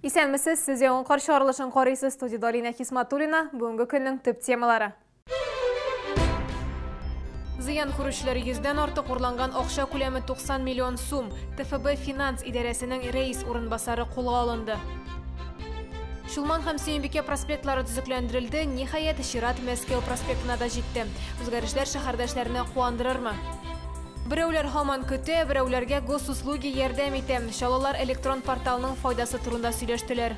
Исәнмесез, сез яңа кар чыгарылышын карыйсыз. Студиядә Алинә Хисматуллина. Бүгенге көннең төп темалары. Зыян күрүчеләр йөздән артык урланган акча күләме 90 миллион сум. ТФБ финанс идарәсенең рәис урынбасары кулга алынды. Чулман һәм Сөембикә проспектлары төзекләндерелде, ниһаять, чират Мәскәү проспектына да җитте. Үзгәрешләр шәһәрдәшләрне куандырырмы? Берәүләр һаман көтә, берәүләргә Госуслуги ярдәм итә. Чаллылар электрон порталның файдасы турында сөйләштеләр.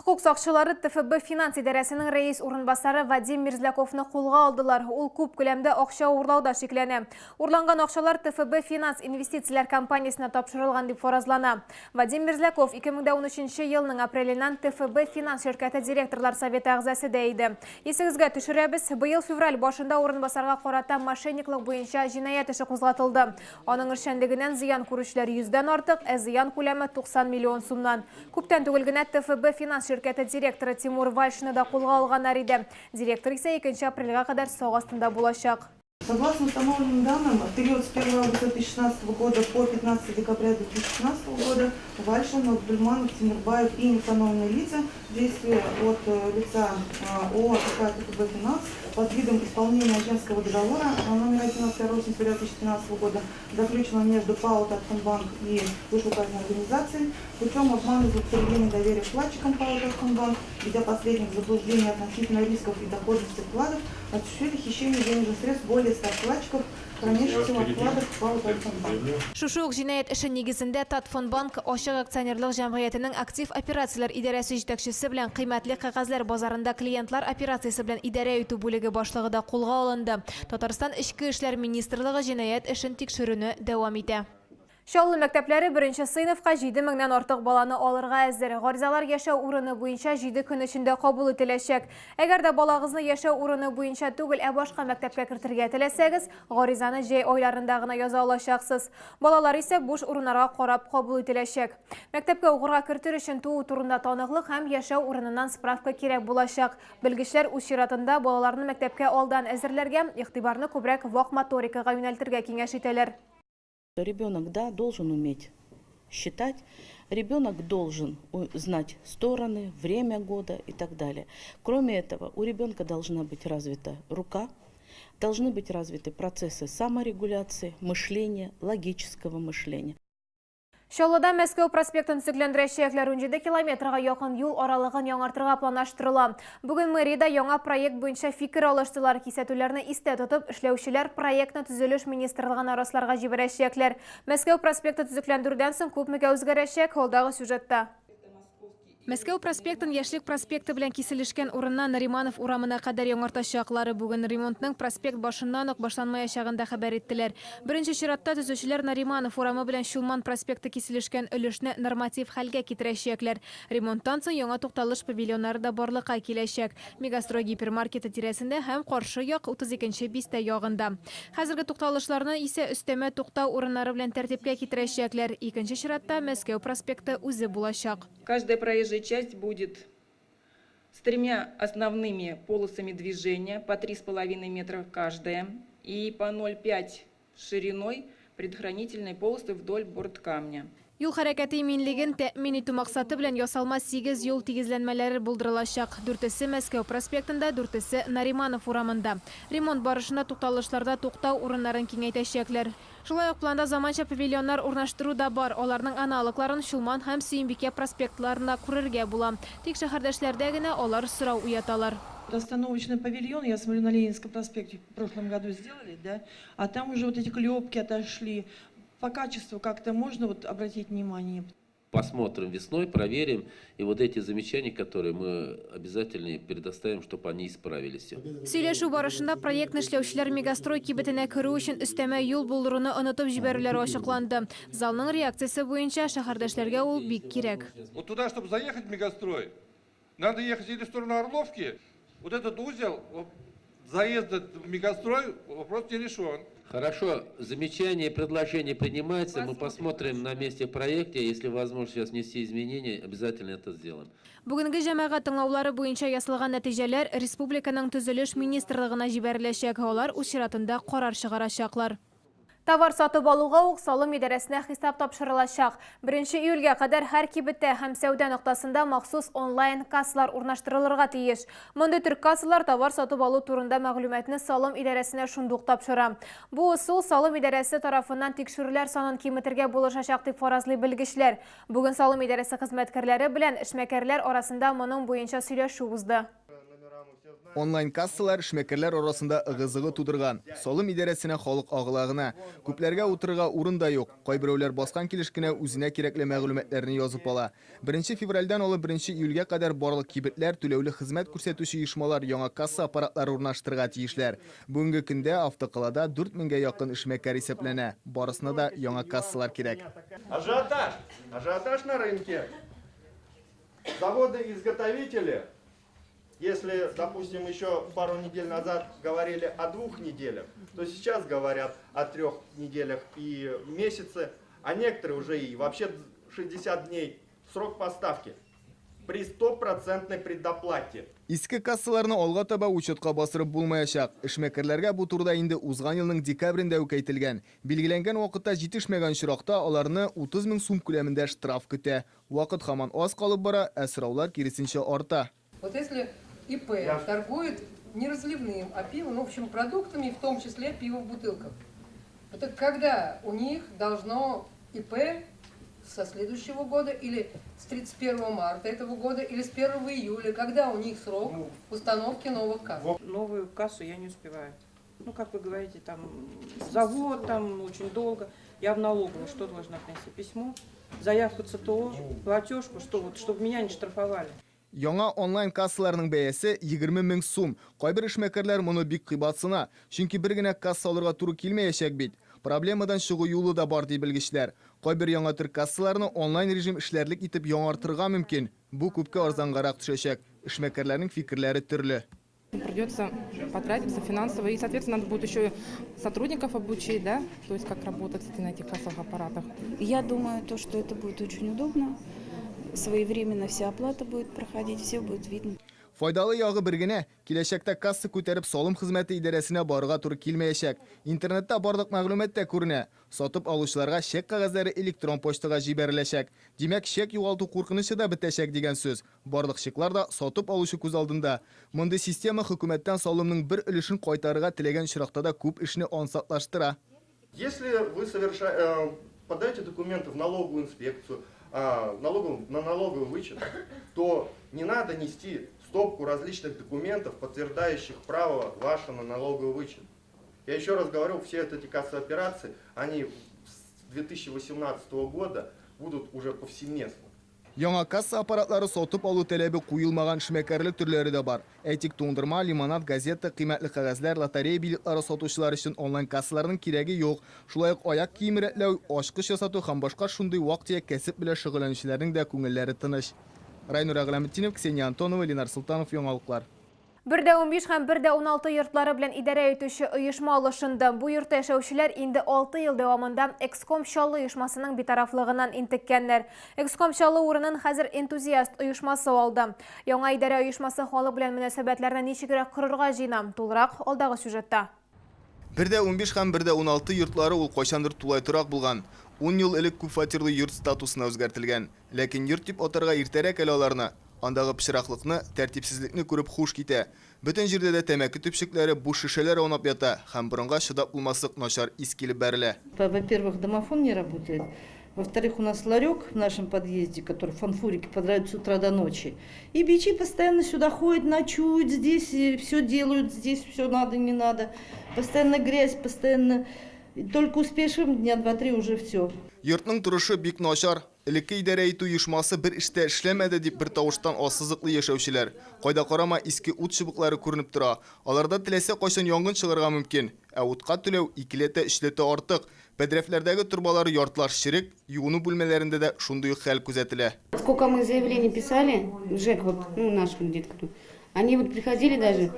Хокук сакчылары ТФБ финанс идарәсенең рәис урынбасары Вадим Мерзляковны кулга алдылар. Ул күп күләмдә акча урлауда шикләнә. Урланган акчалар ТФБ финанс инвестицияләр компаниясенә тапшырылган дип фаразлана. Вадим Мерзляков 2013 елның апреленнән ТФБ финанс ширкәте директорлар советы әгъзасы да иде. Исегезгә төшерәбез, быел февраль башында урынбасарга карата мошенниклык буенча җинаять эше кузгатылды. Аның эшчәнлегеннән зыян күрүчеләр йөздән артык, ә зыян күләме 90 миллион сумнан. Күптән түгел генә ТФБ финанс ширкәте директоры Тимур Вальшны да кулга алганнар иде. Директор исә икенче апрельгә кадәр сак астында булачак. Согласно установленным данным, в период с 1 августа 2016 года по 15 декабря 2016 года Вальшин, Абдульманов, Тимирбаев и неустановленные лица действия от э, лица э, ООО ТК «Финанс» под видом исполнения агентского договора номер 1 от 2 сентября 2013 года, заключенного между ПАО «Татфондбанк» и вышеуказанной организацией, путем обмана и злоупотребления доверия вкладчикам ПАО «Татфондбанк», введя последних в заблуждение относительно рисков и доходности вкладов, осуществили хищение денежных средств более 100 вкладчиков, хранящихся во вкладах ПАО «Татфондбанк». Шушы ук җинаять эше нигезендә Татфондбанк ачык акционерлык җәмгыятенең актив операцияләр идарәсе җитәкчесе белән кыйммәтле кәгазьләр базарында клиентлар операциясе белән идарә итү бүлеге башлыгы да кулга алынды. Татарстан Эчке эшләр министрлыгы җинаять эшен тикшерүне дәвам итә. Чаллы мәктәпләре беренче сыйныфка җиде меңнән артык баланы алырга әзер. Гаризалар яшәү урыны буенча җиде көн эчендә кабул ителәчәк. Әгәр дә балагызны яшәү урыны буенча түгел, ә башка мәктәпкә кертергә теләсәгез, гаризаны җәй айларында гына яза алачаксыз. Балалар исә буш урыннарга карап кабул ителәчәк. Мәктәпкә укырга кертер өчен туу турында таныклык һәм яшәү урыныннан справка кирәк булачак. Белгечләр үз чиратында балаларны мәктәпкә алдан әзерләргә, игътибарны күбрәк вак моторикага юнәлтергә киңәш итәләр. Ребенок, да, должен уметь считать, ребенок должен знать стороны, время года и так далее. Кроме этого, у ребенка должна быть развита рука, должны быть развиты процессы саморегуляции, мышления, логического мышления. Чаллыда Мәскәү проспектын төзекләндерәчәкләр. 17 километрга якын юл аралыгын яңартырга планлаштырыла. Бүген мэриядә яңа проект буенча фикер алыштылар. Кисәтүләрне истә тотып, эшләүчеләр проектны төзелеш министрлыгына расларга җибәрәчәкләр. Мәскәү проспекты төзекләндерүдән соң күпмегә үзгәрәчәк, алдагы сюжетта. Мәскәү проспектын Яшьлек проспекты белән киселешкән урыннан Нариманов урамына кадәр яңартачаклар. Бүген ремонтның проспект башыннан ук башланмаячагын да хәбәр иттеләр. Беренче чиратта төзүчеләр Нариманов урамы белән Чулман проспекты киселешкән өлешне норматив хәлгә китерәчәкләр. Ремонттан соң яңа тукталыш павильоннары да барлыкка киләчәк. Мегастрой гипермаркеты тирәсендә һәм каршы як 32 нче бистә ягында. Хәзерге тукталышларны исә өстәмә туктау урыннары белән тәртипкә китерәчәкләр. Икенче чиратта Мәскәү проспекты үзе булачак. Каждая проезжая часть будет с тремя основными полосами движения по три с половиной метра каждая и по 0,5 шириной предохранительной полосы вдоль борт камня. Юл хәрәкәте иминлеген тәэмин итү максаты белән ясалма сигез юл тигезләнмәләре булдырылачак, дүртесе Мәскәү проспектында, дүртесе Нариманов урамында. Ремонт барышында тукталышларда туктау урыннарын киңәйтәчәкләр. Шулай ук планда заманча павильоннар урнаштыру да бар, аларның аналогларын Чулман һәм Сөембикә проспектларында күрергә була. Тик шәһәрдәшләрдә генә алар сорау уяталар. Остановочный павильон, я смотрю, на Ленинском проспекте в прошлом году сделали, да, а там уже вот эти клепки отошли. По качеству как-то можно вот обратить внимание? Посмотрим весной, проверим. И вот эти замечания, которые мы обязательно предоставим, чтобы они исправились. Сөйләшү барышында проектны эшләүчеләр Мегастрой кибетенә керү өчен өстәмә юл булдыруны онытып җибәрүләре ачыкланды. Залның реакциясе буенча, шәһәрдәшләргә ул бик кирәк. Вот туда, чтобы заехать в Мегастрой, надо ехать или в сторону Орловки. Вот этот узел заезда в Мегастрой вопрос не решен. Хорошо, замечания и предложения принимаются. Мы посмотрим на месте в проекте. Если возможно сейчас внести изменения, обязательно это сделаем. Бүгенге җәмәгать тыңлаулары буенча ясалган нәтиҗәләр республиканың Төзелеш министрлыгына җибәреләчәк, алар үз чиратында карар чыгарачаклар. Товар сатып алуга ук салым идарәсенә хисап тапшырылачак. Беренче июльгә кадәр һәр кибеттә һәм сәүдә ноктасында махсус онлайн-кассалар урнаштырылырга тиеш. Мондый төр кассалар товар сатып алу турында мәгълүматны салым идарәсенә шундук тапшыра. Бу ысул салым идарәсе тарафыннан тикшерүләр санын киметергә булышачак, дип фаразлый белгечләр. Бүген салым идарәсе хезмәткәрләре белән эшмәкәрләр арасында моның буенча сөйләшү узды. Онлайн-кассалар эшмәкәрләр арасында ыгы-зыгы тудырган. Салым идарәсенә халык агыла гына. Күпләргә утырырга урын да юк. Кайберәүләр баскан килеш кенә үзенә кирәкле мәгълүматларны язып ала. Беренче февральдән алып беренче июльгә кадәр барлык кибетләр, түләүле хезмәт күрсәтүче оешмалар яңа касса аппаратлары урнаштырырга тиешләр. Бүгенге көндә автокалада 4 меңгә якын эшмәкәр исәпләнә. Барысына да яңа кассалар кирәк. Ажиотаж! Ажиотаж на рынке. Заводы-изготовители, если, допустим, еще пару недель назад говорили о 2 неделях, то сейчас говорят о 3 неделях и месяце, а некоторые уже и вообще 60 дней срок поставки при стопроцентной предоплате. Иске кассаларны алга таба учетка бастырып булмаячак. Эшмәкәрләргә бу турыда инде узган елның декабрендә үк әйтелгән. Билгеләнгән вакытта җитешмәгән очракта аларны 30 мең сум күләмендә штраф көтә. Вакыт һаман аз калып бара, ә сораулар киресенчә арта. Вот если ИП торгует не разливным, а пивом, ну, в общем, продуктами, в том числе пиво в бутылках. Это когда у них должно ИП со следующего года или с 31 марта этого года или с 1 июля, когда у них срок установки новых касс? Новую кассу я не успеваю. Ну, как вы говорите, там завод, там очень долго. Я в налоговую что должна принести? Письмо, заявку ЦТО, платежку, что вот, чтобы меня не штрафовали. Яңа онлайн кассаларның бәясе 20 мең сум. Кайбер эшмәкәрләр моны бик кыйбатсына. Чөнки бер генә касса алырга туры килмәячәк бит. Проблемадан чыгу юлы да бар, ди белгечләр. Кайбер яңа төр кассаларны онлайн режим эшләрлек итеп яңартырга мөмкин. Бу күпкә арзангарак төшәчәк. Эшмәкәрләрнең фикерләре төрле. Придется потратиться финансово и, соответственно, надо будет еще сотрудников обучить, да, то есть как работать на этих кассовых аппаратах. Я думаю, то, что это будет очень удобно. Своевременно вся оплата будет проходить, все будет видно. Файдалы ягы бер генә, киләчәктә касса күтәреп салым хезмәте идарәсенә барырга туры килмәячәк. Интернетта барлык мәгълүмат та күренә. Сатып алучыларга чек кәгазьләре электрон почтага җибәреләчәк. Димәк, чек югалту куркынычы да бетәчәк дигән сүз. Барлык чеклар да сатып алучы күз алдында. Мондый система хөкүмәттән салымның бер өлешен кайтарырга теләгән очракта да күп эшне ансатлаштыра. Если вы подаете документы в налоговую инспекцию, на налоговый вычет, то не надо нести стопку различных документов, подтверждающих право ваше на налоговый вычет. Я еще раз говорю, все эти кассовые операции, они с 2018 года будут уже повсеместно. Яңа касса аппаратлары сатып алу таләбе куелмаган эшмәкәрлек төрләре дә бар. Әйтик, туңдырма, лимонад, газета, кыйммәтле кәгазьләр, лотерея билетлары сатучылар өчен онлайн кассаларның кирәге юк. Шулай ук аяк киеме рәтләү, ачкыч ясату һәм башка шундый вак-төяк кәсеп белән шөгыльләнүчеләрнең дә күңелләре тыныч. Райнур Әгъләметдинов, Ксения Антонова, Ленар Султанов, Яңалыклар. Бер дә унбиш һәм бер дә уналты йортлары белән идарә итүче оешма алышынды. Бу йортта яшәүчеләр инде 6 ел дәвамында Экском Чаллы оешмасының битарафлыгыннан интеккәннәр. Экском Чаллы урынын хәзер Энтузиаст оешмасы алды. Яңа идарә оешмасы халык белән мөнәсәбәтләрне ничегрәк корырга җыена? Тулырак алдагы сюжетта. Бер дә унбиш һәм бер дә уналты йортлары ул кайчандыр тулай торак булган. 10 ел элек күпфатирлы йорт статусына үзгәртелгән. Ләкин йорт дип атарга иртәрәк әле аларны. Андагы пычраклыкны, тәртипсезлекне күреп хуш китә. Бөтен җирдә дә тәмәке төпчекләре, буш шешәләр аунап ята һәм борынга чыдап булмаслык начар ис килеп бәрелә. Во-первых, домофон не работает. Во-вторых, у нас ларек в нашем подъезде, который фанфурики продают с утра до ночи. И бичи постоянно сюда ходят, ночуют здесь, все делают здесь, все надо, не надо. Постоянно грязь, постоянно. И только успеешь им, дня два-три уже все. Йортның торышы бик начар. Элекке идарә итү оешмасы бер эштә эшләмәде дип бер тавыштан ассызыклы яшәүчеләр. Кайда карама иске ут чыбыклары күренеп тора. Аларда теләсә кайчан янгын чыгарга мөмкин. Ә утка түләү икеләтә, өчләтә артык. Бәдрәфләрдәге торбалар яртылаш черек, юыну бүлмәләрендә дә шундый ук хәл күзәтелә. Сколько мы заявлений писали, ЖЭК, вот, ну, наш вот где-то тут, они вот приходили даже,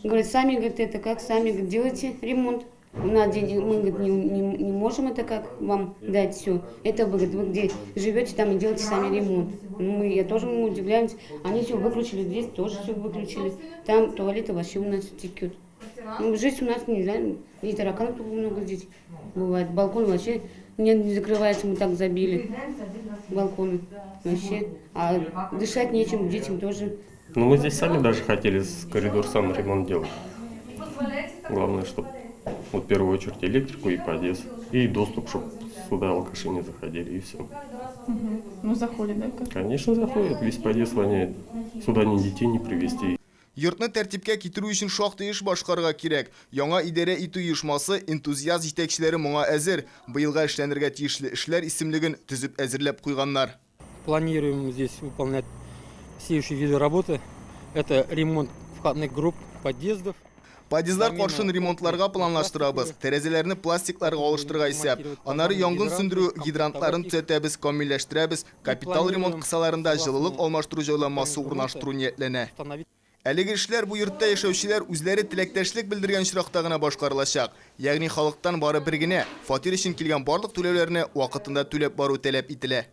говорят, сами, говорит, это как, сами, говорит, делайте ремонт. На день мы, говорит, не можем это как вам дать все. Это вы, говорит, вы где живете, там и делайте сами ремонт. Ну, мы, я тоже, мы удивляемся. Они все выключили, здесь тоже все выключили. Там туалеты вообще у нас текут. Ну, жизнь у нас, не знаю, и тараканов только много здесь бывает. Балкон вообще не закрывается, мы так забили балконы вообще. А дышать нечем, детям тоже. Ну, мы здесь сами даже хотели с коридор сам ремонт делать. Главное, чтобы вот в первую очередь электрику и подъезд. И доступ, чтобы сюда алкаши не заходили, и все. Угу. Ну, заходят, да? Как? Конечно, заходят. Весь подъезд воняет. Сюда ни детей не привезти. Йортны тәртипкә китерү өчен шактый эш башкарырга кирәк. Яңа идарә итү оешмасы энтузиаст җитәкчеләре моңа әзер. Быелга эшләнергә тиешле эшләр исемлеген төзеп әзерләп куйганнар. Планируем здесь выполнять следующие виды работы. Это ремонт входных групп, подъездов. Подъездлар каршын ремонтларга планлаштырабыз. Тәрәзәләрне пластикларга алыштырырга исәп. Аннары янгын сүндерү гидрантларын төзәтәбез, камилләштерәбез. Капитал ремонт кысаларында җылылык алмаштыру җайланмасы урнаштыру ниятләнә. Әлеге эшләр бу йортта яшәүчеләр үзләре теләктәшлек белдергән очракта гына башкарылачак. Ягъни халыктан бары бер генә, фатир өчен килгән барлык түләүләрне вакытында түләп бару таләп ителә.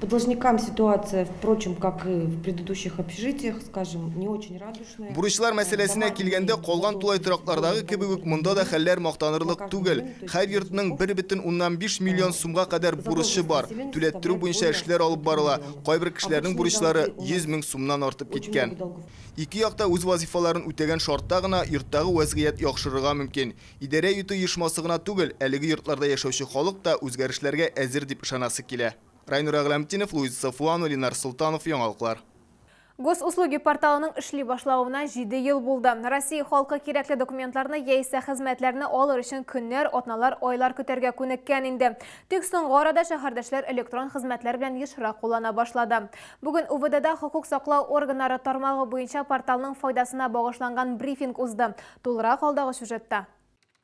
По должникам ситуация, впрочем, как и в предыдущих общежитиях, скажем, не очень радужная. Бурычлар мәсьәләсенә килгәндә, калган тулай тораклардагы кебек үк монда да хәлләр мактанырлык түгел. Һәр йортның 1,5 миллион сумга кадәр бурычы бар. Түләттерү буенча эшләр алып барыла. Кайбер кешеләрнең бурычлары 100 мең сумнан артып киткән. Ике як та үз вазифаларын үтәгән шартта гына йорттагы вәзгыять яхшырырга мөмкин. Идарә итү оешмасы гына түгел, әлеге йортларда яшәүче халык та үзгәрешләргә әзер дип ышанасы килә. Райнур Әгъләмтдинов, Луиза Сафуанова, Ленар Солтанов, Яңалыклар. Госуслуги порталының эшли башлавына 7 ел булды. Россия халкы кирәкле документларны яисә хезмәтләрне алыр өчен көннәр, атналар, айлар көтәргә күнеккән инде. Тик соңгы арада шәһәрдәшләр электрон хезмәтләр белән ешрак куллана башлады. Бүген УВДда хокук саклау органнары тармагы буенча порталның файдасына багышланган брифинг узды. Тулырак алдагы сюжетта.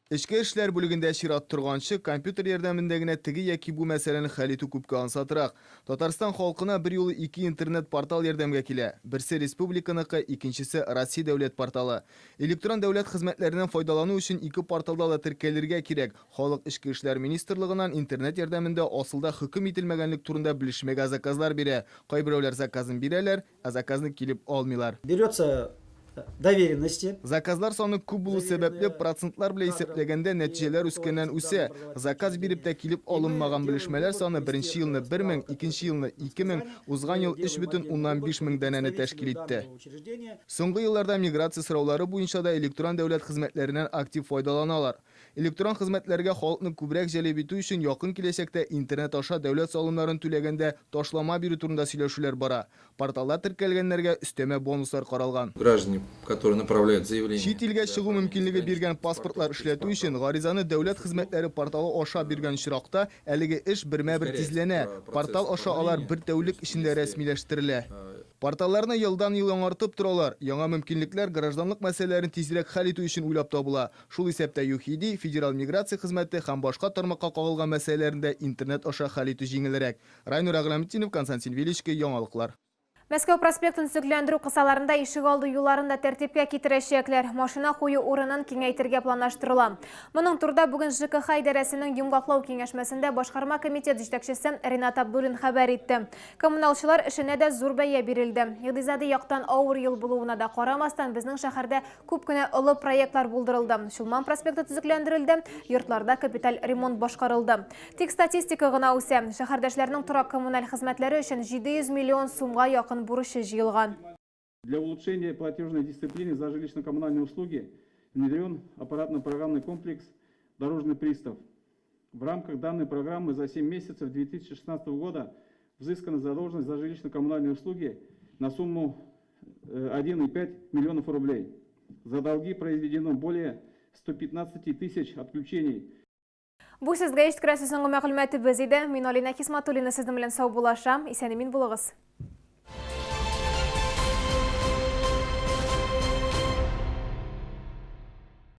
Эчке эшләр бүлегендә чират торганчы, компьютер ярдәмендә генә теге яки бу мәсьәләне хәл итү күпкә ансатрак. Татарстан халкына берьюлы ике интернет-портал ярдәмгә килә. Берсе республиканыкы, икенчесе Россия дәүләт порталы. Электрон дәүләт хезмәтләреннән файдалану өчен ике порталда да теркәлергә кирәк. Халык Эчке эшләр министрлыгыннан интернет ярдәмендә асылда хөкем ителмәгәнлек турында белешмәгә заказлар бирә. Кайберәүләр заказын бирәләр, ә заказны килеп алмыйлар. Берется доверенности. Заказлар саны күп булу сәбәпле, процентлар белән исәпләгәндә нәтиҗәләр үскәннән үсә. Заказ биреп тә килеп алынмаган белешмәләр саны беренче елны 1000, икенче елны 2000, узган ел 3,5 мең данәне тәшкил итте. Соңгы елларда миграция сораулары буенча да электрон дәүләт хезмәтләреннән актив файдаланалар. Электрон хезмәтләргә халыкны күбрәк җәлеп итү өчен якын киләчәктә интернет аша дәүләт салымнарын түләгәндә ташлама бирү турында сөйләшүләр бара. Порталда теркәлгәннәргә өстәмә бонуслар каралган. Граждане, которые направляют заявление. Чит илгә чыгу мөмкинлеге биргән паспортлар эшләтү өчен гаризаны дәүләт хезмәтләре порталы аша биргән очракта, әлеге эш бермә-бер тизләнә. Портал аша алар бер тәүлек эчендә рәсмиләштерелә. Порталларны елдан-ел яңартып торалар. Яңа мөмкинлекләр гражданлык мәсьәләләрен тизрәк хәл итү өчен уйлап табыла. Шул исәптә ЮХИДИ, Федераль миграция хезмәте һәм башка тармакка кагылган мәсьәләләрне дә интернет аша хәл итү җиңелрәк. Райнур Әгъләметдинов, Константин Величко, Яңалыклар. Мәскәү проспектын төзекләндерү кысаларында ишегалды юлларын да тәртипкә китерәчәкләр. Машина кую урынын киңәйтергә планлаштырыла. Моның турыда бүген ЖКХ идарәсенең йомгаклау киңәшмәсендә башкарма комитет җитәкчесе Ринат Абдуллин хәбәр итте. Коммуналчылар эшенә дә зур бәя бирелде. Икътисади яктан авыр ел булуына да карамастан, безнең шәһәрдә Күп кенә олы проектлар булдырылды. Чулман проспекты төзекләндерелде, йортларда капиталь ремонт башкарылды. Тик статистика гына үсә. Шәһәрдәшләрнең торак-коммуналь хезмәтләре өчен 700 миллион сумга якын бурычы җыелган. Для улучшения платежной дисциплины за жилищно-коммунальные услуги внедрен аппаратно-программный комплекс «Дорожный пристав». В рамках данной программы за 7 месяцев 2016 года взыскана задолженность за жилищно-коммунальные услуги на сумму 1,5 миллионов рублей. За долги произведено более 115 тысяч отключений. Бу сезгә җиткерәсе соңгы мәгълүматыбыз иде. Мин Алина Хисматуллина сезнең белән саубуллашам. Исән-имин булыгыз.